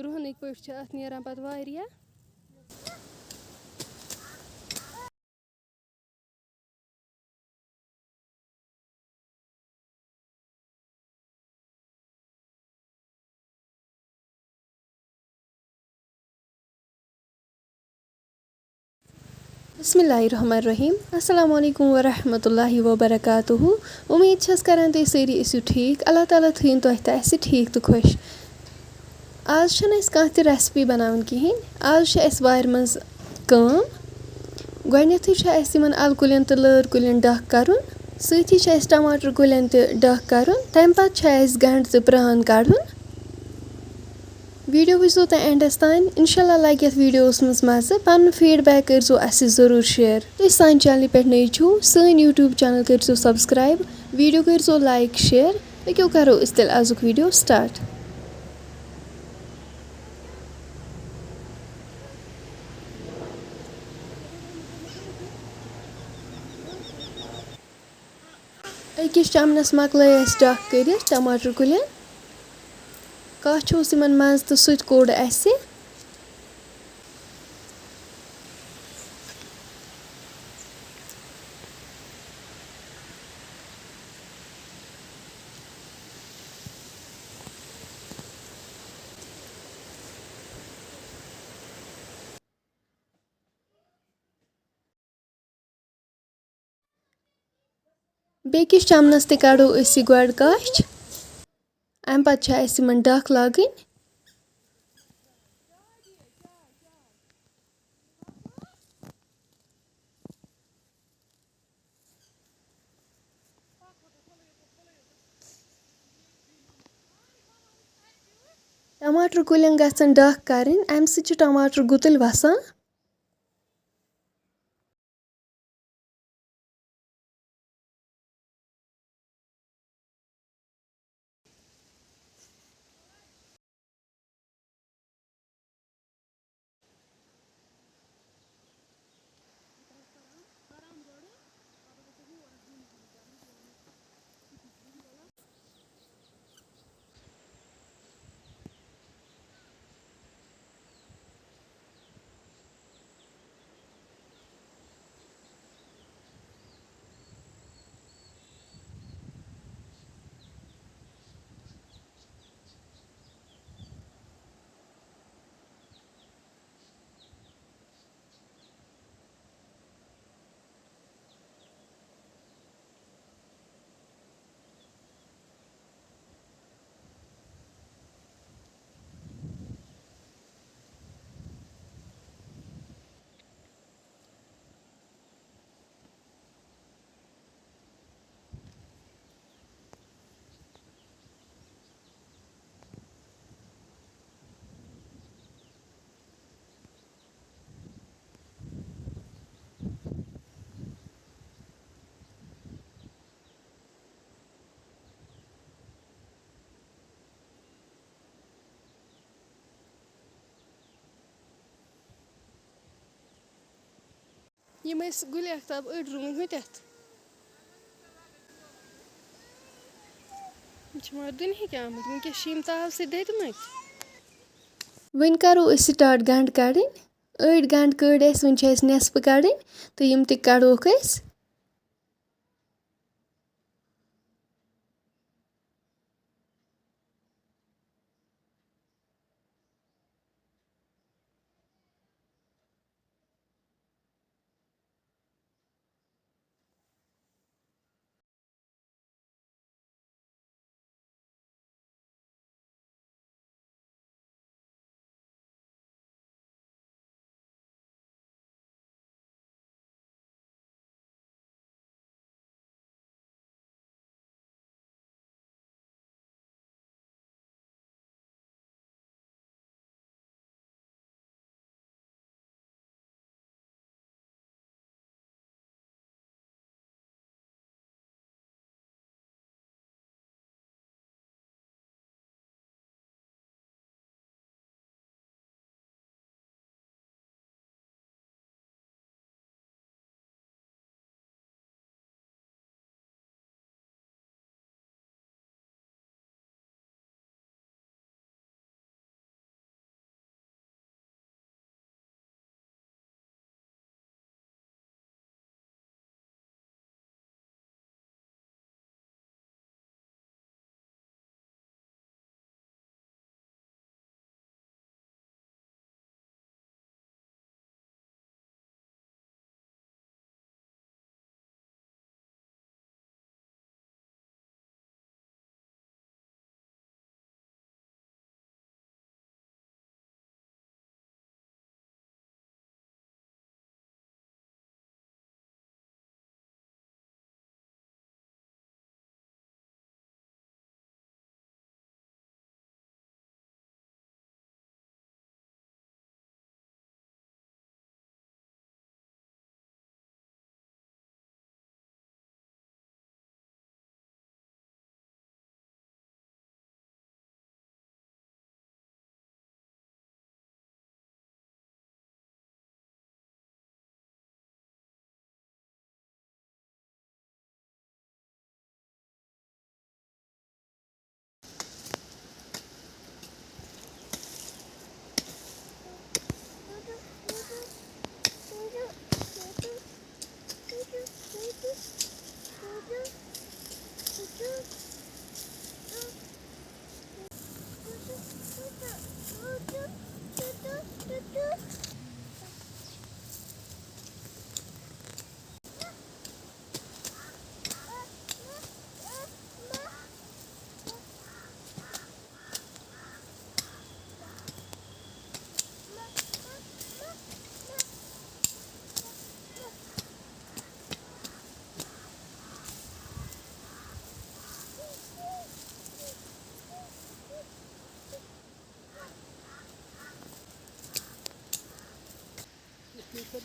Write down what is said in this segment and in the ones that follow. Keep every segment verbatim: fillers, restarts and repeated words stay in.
رُہنٕکۍ پٲٹھۍ چھِ اَتھ نیران پَتہٕ واریاہ۔ بسم اللہ الرحمن الرحیم۔ السلام علیکم ورحمۃ اللہ وبرکاتہ۔ امید چھس کران تُہۍ سٲری ٲسِو ٹھیٖک۔ اللہ تعالیٰ تھٲیِن تۄہہِ تہٕ اَسہِ ٹھیٖک تہٕ خۄش۔ آز چھَنہٕ اَسہِ کانٛہہ تہِ recipe بَناوٕنۍ کِہیٖنۍ۔ آز چھِ اَسہِ وارِ منٛز کٲم۔ گۄڈٕنٮ۪تھٕے چھُ اَسہِ یِمَن اَلہٕ کُلٮ۪ن تہٕ لٲر کُلٮ۪ن ڈَکھ کَرُن۔ سۭتی چھِ اَسہِ ٹماٹر کُلٮ۪ن تہِ ڈَکھ کَرُن۔ تَمہِ پَتہٕ چھِ اَسہِ گَنٛڈٕ تہٕ پرٛان کَڑُن۔ ویٖڈیو وٕچھزیو تُہۍ اٮ۪نٛڈَس تام۔ اِنشاء اللہ لَگہِ یَتھ ویٖڈیوَس منٛز مَزٕ۔ پَنُن feedback کٔرۍزیو اَسہِ ضٔروٗر share۔ تُہۍ سانہِ channelہِ پٮ۪ٹھ نٔے چھِو، سٲنۍ YouTube channel کٔرۍزیو subscribe، ویٖڈیو کٔرۍزیو like، share۔ پٔکِو کَرو أسۍ تیٚلہِ آزُک ویٖڈیو start۔ أکِس چمنَس مۄکلٲے اَسہِ ڈَکھ کٔرِتھ ٹماٹر کُلٮ۪ن۔ کَچھ اوس یِمَن منٛز تہٕ سُہ تہِ کوٚڑ اَسہِ۔ بیٚکِس چمنَس تہِ کَڑو أسۍ یہِ گۄڈٕ کَچھ۔ اَمہِ پَتہٕ چھِ اَسہِ یِمَن ڈَکھ لاگٕنۍ۔ ٹماٹر کُلٮ۪ن گژھن ڈَکھ کَرٕنۍ، اَمہِ سۭتۍ چھِ ٹماٹر گُتٕلۍ وَسان۔ یِم ٲسۍ گُلہِ آختاب أڑۍ رُوٕنۍ ہُتٮ۪تھ۔ یِم چھِ مگر دُنہِکۍ آمٕتۍ، وٕنکٮ۪س چھِ یِم تاپہٕ سۭتۍ دٔدۍمٕتۍ۔ وۄنۍ کَرو أسۍ start گَنٛڈٕ کَڑٕنۍ۔ أڑۍ گَنٛڈٕ کٔڑۍ اَسہِ، وۄنۍ چھِ اَسہِ نٮ۪صفہٕ کَڑٕنۍ تہٕ یِم تہِ کَڑوکھ أسۍ۔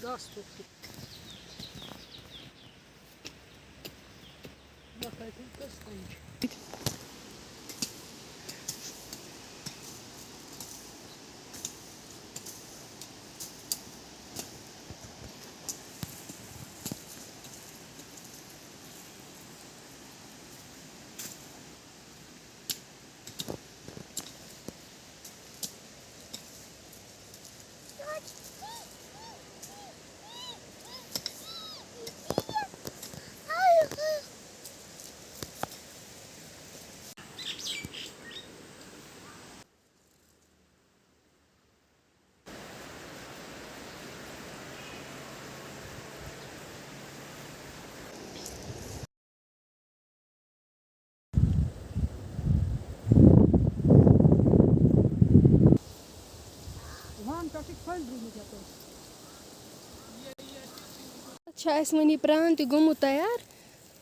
گاسہٕ ژوٚٹ تہِ۔ چھُ اَسہِ وۄنۍ یہِ پرٛان تہِ گوٚمُت تیار۔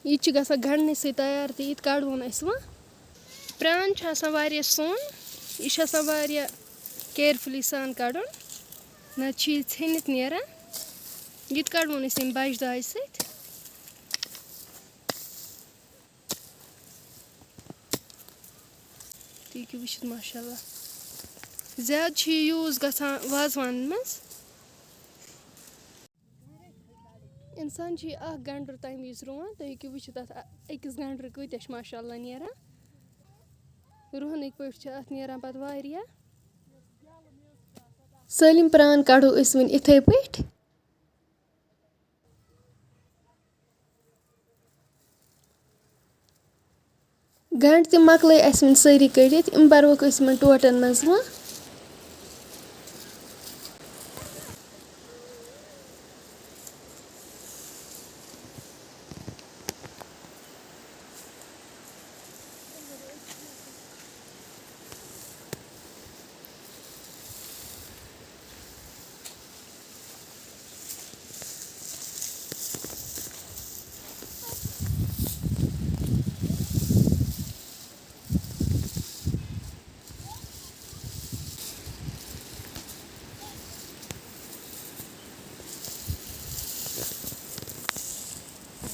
یہِ تہِ چھُ گژھان گنٛڈنہٕ سۭتۍ تیار تہٕ یہِ تہِ کَڑہون أسۍ وۄنۍ۔ پرٛان چھُ آسان واریاہ سوٚن، یہِ چھُ آسان واریاہ carefully سان کَڑُن، نَتہٕ چھُ یہِ ژھیٚنِتھ نیران۔ یہِ تہِ کَڑہون أسۍ اَمہِ بَجہِ داجہِ سۭتۍ۔ تُہۍ ہیٚکِو وٕچھِتھ، ماشاء اللہ، زیادٕ چھُ یہِ use گژھان وازوانَن منٛز۔ اِنسان چھُ یہِ اَکھ گنٛڈٕ تَمہِ وِزِ رُوان، تُہۍ ہیٚکِو وٕچھِتھ، اَتھ أکِس گنٛڈٕ کۭتیٛاہ چھِ، ماشاء اللہ، نیران۔ رُہنٕکۍ پٲٹھۍ چھِ اَتھ نیران پَتہٕ واریاہ۔ سٲلِم پرٛان کَڑو أسۍ وۄنۍ یِتھَے پٲٹھۍ۔ گنٛڈٕ تہِ مۄکلٲے اَسہِ وۄنۍ سٲری کٔڑِتھ، یِم بَروکھ أسۍ یِمَن ٹوٹَن منٛز وۄنۍ۔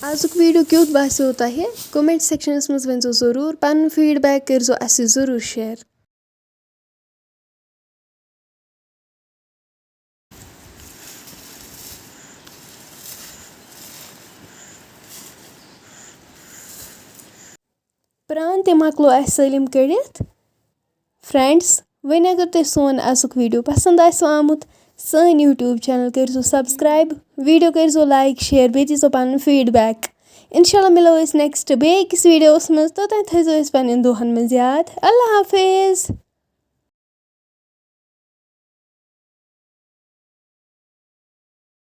آزُک video کیُتھ باسیو تۄہہِ؟ Comment sectionَس منٛز ؤنۍزیو ضروٗر، پَنُن feedback کٔرۍزیو اَسہِ ضروٗر share۔ پرٛان تہِ مۄکلو اَسہِ سٲلِم کٔڑِتھ۔ Friends، وۄنۍ اگر تۄہہِ سون أزیُک video پسنٛد آسِوٕ آمُت، سٲنۍ YouTube channel کٔرۍزیو subscribe، video کٔرۍزیو like، share، بیٚیہِ دیٖزیو پَنُن feedback۔ اِنشاء اللہ مِلو أسۍ next بیٚیہِ أکِس videoَس منٛز، توٚتام تھٲیزیو أسۍ پَنٕنٮ۪ن دُعاہَن منٛز یاد۔ اللہ حافظ۔